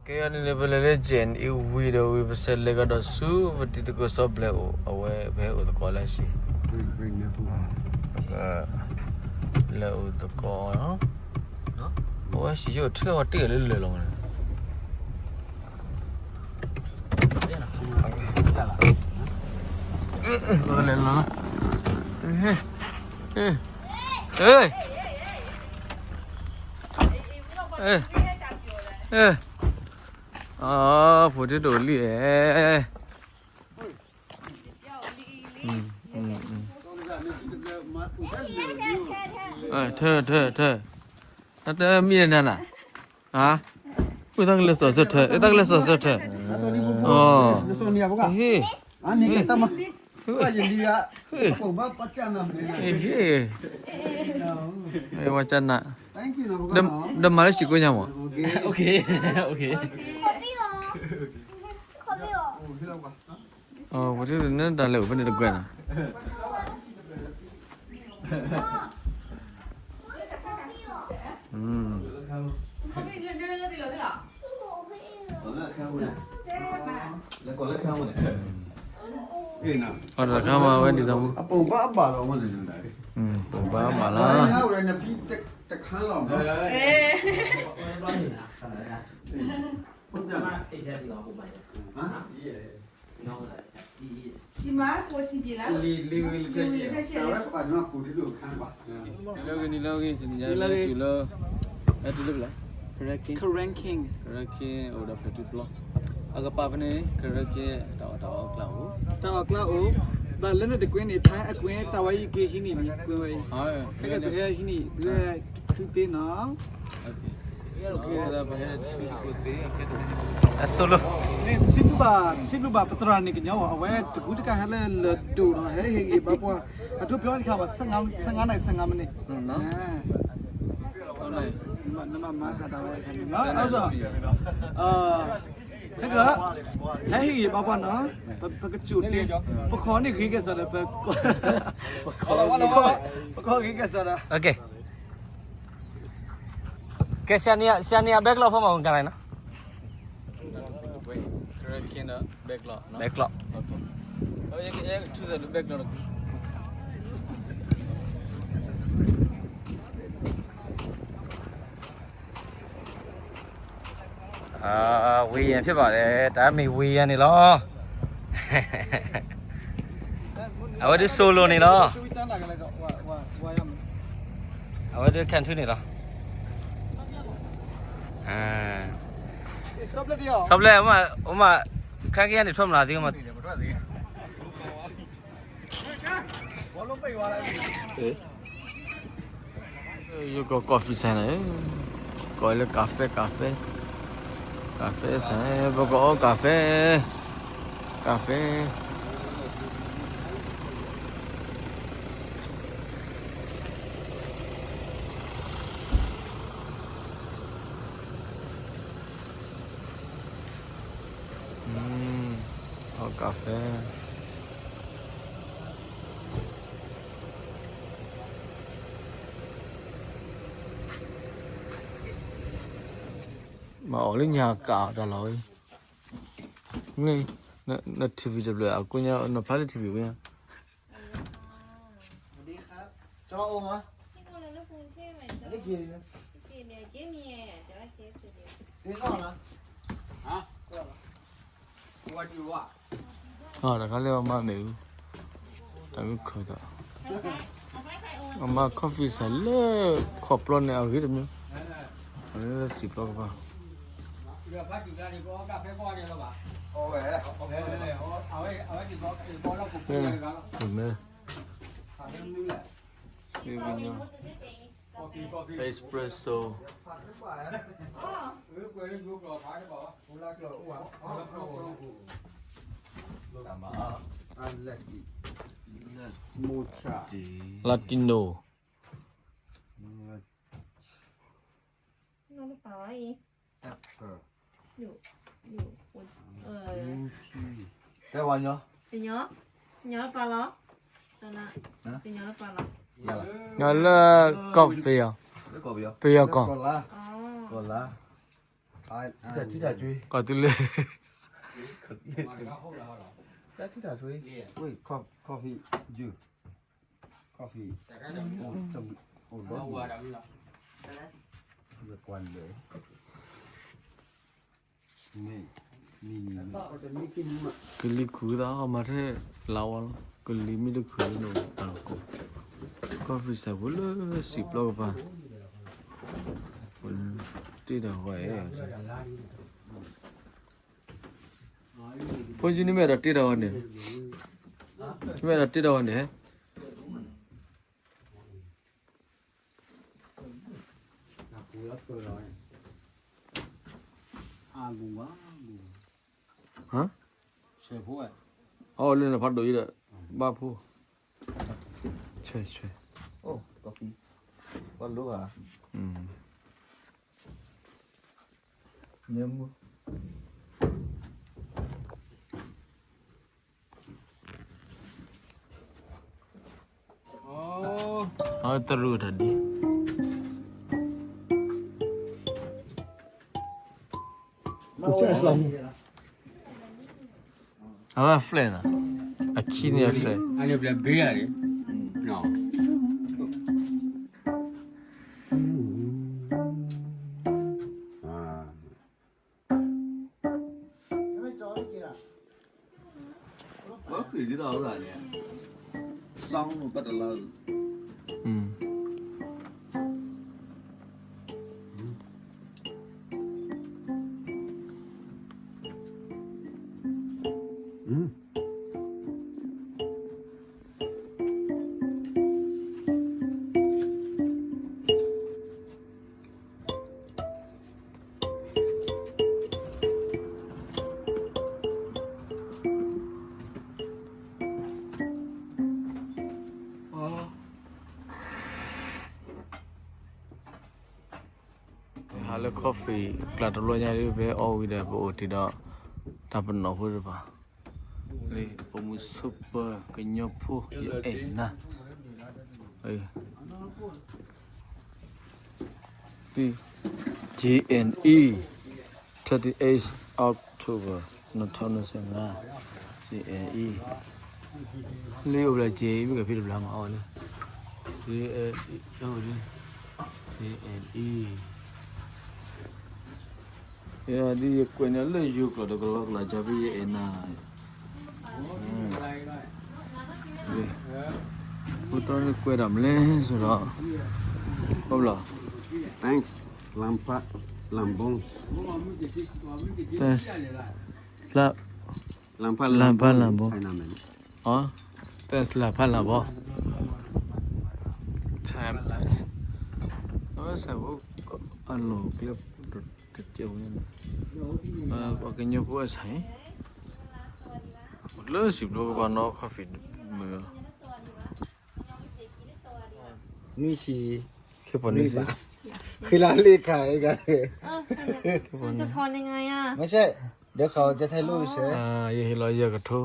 ကဲ အန့ၣ်န့ၣ် ပလဲၤလၢ J and E ဝံၤဒီးဝံၤ ပဆဲးလဲၤကဒီးဆူ ပတံၤသကိးစီၤဘျဲၣ်အိၣ် အဝဲပဟဲအိၣ်သကိးလၢအဟံၣ်, လဲၤအိၣ်သကိး, အဝဲဟံၣ်ယိၣ်ထဲအီၤတ့ၢ်လၢလၢာ်လီၤမးန့ၣ်, လဲၤလီၤ, ဖိဒံဒိၣ်လံ, ထၢ ထၢ ထၢ, တၢ်တမံၤနၤနၤ, အုၣ်တၢ်ကလဲၤစီၤစၢထၢ, အုၣ်တၢ်ကလဲၤစီၤစၢထၢ, ဟ့ၣ်, ဟ့ၣ်, ဟ့ၣ်, ဝါကနၣ်, ဒီးမၤလၢဆံးကိညါမး, ဖိဒံဒိၣ်န့ၣ်တၢ်လဲၤအိၣ်ဖဲန့ၣ်တကွဲးနီၤ. အတခါမးဝဲဒ်သိးမူ, အပိာ်ဘၣ်ဘၣ်လီၤ, ပိာ်ဘၣ်ဘၣ်လီၤ. လၢဂ့ၤ နံၤလၢဂ့ၤ တုၤလၢ, အဲ တုၤလၢကလါ, Karen King, Karen King အိၣ်ဒီးဖျၢၣ်ထူပျီ, အကပၤဖဲန့ၣ် Karen King တၢ်အီၣ်တၢ်အီအကျါအိၣ်, တၢ်အီၣ်ကျါအိၣ်, ဘၣ်လၢနတကွဲးန့ၣ် ဖဲအကွဲးတၢ်ဝဲယက့ၤဟံးန့ၢ်န့ၣ် ကွဲးဝဲအံၤ, ခဲကဲ ပဟဲဟံးန့ၢ် ပဟဲထုသ့နီၤ. စံးဘျုးဘၣ် စံးဘျုးဘၣ် ပသရၣ်န့ၣ်ကညီဘၣ် အဝဲတကူတကးဟဲလၢလၢၢ်ဒိၣ်ဒီး ဟဲဟ့ၣ်ဂံၢ်ဘါပှၤ အထူၣ်ဖျီတခါဘၣ် ဆယ့်ငါးနာရီ ဆယ့်ငါးမိနစ်, နမၤမၤဟးဒၣ်ဝဲခါန့ၣ်နီၤ, ခဲက, ဟဲဟ့ၣ်ဂံၢ်ဘါပှၤနီၤ, ပကစူၢ်တ့, ပခီၣ်န့ၣ်ဂ့ၤကဲၣ်စၢ်ဒီး ပခီၣ်ဂ့ၤကဲၣ်စၢ်ဒီး ကဲ ဆရာနေရာ ဆရာနေရာ ဘဲကလီၢ်ဖိမး ဝင်ကြလိုက်နော်. ဘဲကလီၢ်, ဘဲကလီၢ်. ဝေးရန်ဖြစ်ပါတယ်, တၢ်မ့ၢ်ဝေးရန်န့ၣ်လီၤ. အဝဲဒုး solo န့ၣ်လီၤ. အဝဲဒုး ခၢၣ်ထူန့ၣ်လီၤ. စီၤပျဲၢ် အိၣ်မး, ခါကယၤန့ၣ် ထွဲမလၤသ့မး. ယက coffee ဆိုင် န့ၣ်, ကိးလၢ café, café, café ဆိုင်, ပကအီ café, café. အီ café. မၤအီၣ်လၢညါကးတၢ်လီၤဝဲ, န TV တဘျီ အကိညါ နဖျါလၢ TV ဝဲညါ. တခါလၢအမါမ့ၢ်အူ, တၢ်မ့ၢ်ခၢၣ်သး, အမါ coffee စးလၢခီၣ်ပျီန့ၣ် အဂ့ၤတမံၤ, အလၢစံာ်ပျီကပၤ, မ့ၢ် espresso. တၢ်မၤအါ, Latino. Pepper. တဲဝါညီ, ညီလၢ ကီၢ်ပယီၤ, ပယီၤကီၢ်, ကီၢ်လါ. တၢ်ထံတၢ်ထွဲ ကီၢ်သူလ့ၤ တၢ်ထံတၢ်ထွဲ ဝ့ၢ် coffee juice coffee အိၣ်ဒီး ယကွၢ်လၢ မ့ၢ် မ့ၢ် ကလံၤခုၣ်သးအီၣ်မၤထဲလါဝါလီၤ ကလံၤမ့ၢ်တခုၣ်လၢနအိၣ်တၢ်ကီ coffee စဲးဖိလၢစံာ်ပျီကပၤ တ့တၢ်ဝဲ ဖိယုန့ၣ်မ့ၢ်ဒီးတ့ထီၣ်ဝဲန့ၣ်, မ့ၢ်ဒီးတ့ထီၣ်ဝဲန့ၣ်, ဟါ, အီၣ်လၢနဖးဒိၣ်အံၤဒီး ဘၣ်ဖိ, ဆွဲဆွဲ, ဘၣ်လိၣ်ဧါ, မ့ၢ်မုၢ် အဝဲတရူးတၢ်ဒ်, အဝဲ flat နီၤ, အခံန့ၣ် flat န့ၣ် ဝဲဃုာ်ဒ်သိးဝဲန့ၣ်, sound ပတလါ, ဟါလၢ coffee ကျးတဘျီညါဒ် ပဟဲအီၣ်ဝံၤဒီး ပအိၣ်တ့ၢ်ဒီး တၢ်ပနီၣ်ဖိတဖၣ်, လၢ ပိာ်မုၣ် super ကညီဖိ ယအဲၣ်နၤ JNE, thirty-eight October နှစ်ထောင်နှစ်ဆယ့်ငါး, JNE, လၢအိၣ်ဘျဲၣ် JNE မ့ၢ်ကဖံးတဘျီမးအီၤလၢ JNE, JNE, ယဒ်ယကွဲးန့ၣ်လၢယိၤကျိာ်တကလီကလီ ကၢ်ဖဲယအဲၣ်နၤ ဖိတီန့ၣ်ကွဲးတၢ်မလဲၣ်ဆိဒီး, အိၣ်ဘျီ, thanks, လၢ်ဖး, လၢ်ဘီ, လၢ်ဖး, လၢ်ဘီ, thanks လၢ်ဖးလၢ်ဘီ, အဝဲစဲးဖိ, အနီၢ်ကျဲ တကဲဝဲ, ပှၤကညီဖိအဆၣ်, လၢစံာ်ပျီကပၤနီၣ် coffee မုာ်, နွံဆံ, ခ့ပီနွံဆံ, ဃံလၤလ့ခါ, မ့ၢ်ဆဲး, ဒီးခါကဲထဲလိၣ်ဆဲး, ယဟ့ၣ်လီၤယဲၢ်ကထိ,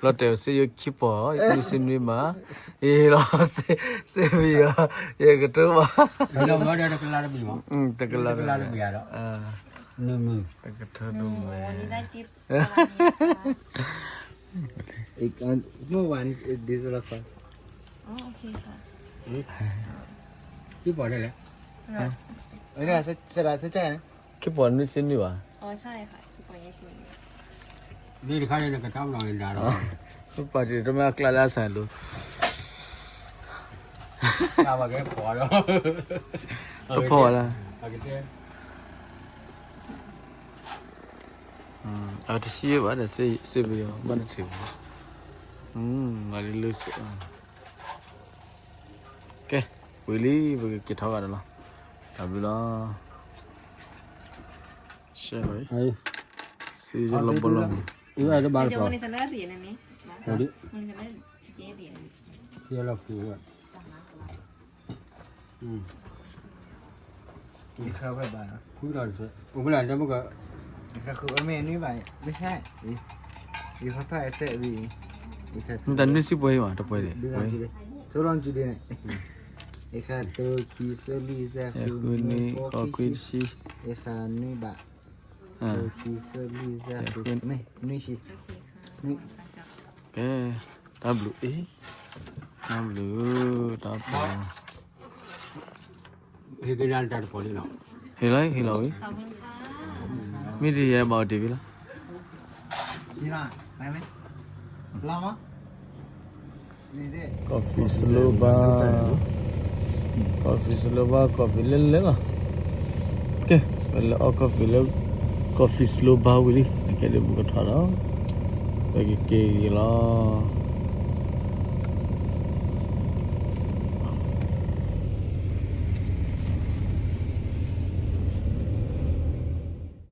လီၤတဲာ်စ့ယိခံပီၤ, နွံဆံနွံမး, ယဟ့ၣ်လီၤ, စ့မံၤအီၤ, ယဲၢ်ကထိမး, တကလးတဘ့ၣ်, တကလးတဘ့ၣ်, တကထိတမုာ် เมื่อวานดีเซลคอย อ๋อ โอเคค่ะ พี่ปอได้แล้ว เออเนี่ยเสร็จแล้วเสร็จแล้ว ခ့ပီနွံဆံနွံဘၣ်, อ๋อ ใช่ค่ะ พี่ปอยังกินอยู่ นี่ข้าเนี่ยกระท่อมนอนดาเรา ပာ်တ့ၢ်တမ့ၢ်အကျါလၢအဆၣ်လိၤ ကဖီၣ်လၢ အတဆံဘၣ်ဒီး စ့ပယီၤ ဘၣ်တထံၣ်ဘၣ်, မၤလၢလၢစ့, ကဲ, ဝံၤလံ ပကက့ၤထီၣ်ဂၤဒီးလီၤ, တၢ်ဘျုးလီၤ, ရှဲလီၤ, စ့လီၤဘီလီၤ, အတဘၣ်လီၤ, ယခါဖဲဘၣ်, ယခါဃုအမဲာ်နွံဘၣ်, မ့ၢ်ဆါ, ယခါဖဲအတဲဝံၤ, ယခါ, နတၢ်နွံဆံပှဲၤဘၣ်, တပှဲၤဒံး, ဆိလီၤနစုဒ်န့ၣ်, ယခါတၢ ခံ သၢ လွံၢ် သၢ ဃု နွံ ဃိး ခွံ တဆံ, ယခါနွံဘၣ် ခံဆံလွံၢ်ဆံ, နွံဆံ, နွံ, ကဲ, တၢ်ဘျုးအံၤ, တၢ်ဘျုး, တၢ်ဘျုး, ဟ့ၣ်လီၤ ဟ့ၣ်လီၤဝံၤ, မ့ၢ်တယဲၢ်ဘၣ်အီၤတ့ၢ်ဖဲလီၤ. Coffee slow bar, coffee slow bar, coffee လဲၣ်လဲၣ်လီၤ. ကဲ, ပလဲၤအီ coffee လၢ coffee slow bar ဝံၤလံ, နကဲဒ်ပကထီၣ်ဒီး ပကက့ၤက့ၤလီၤ.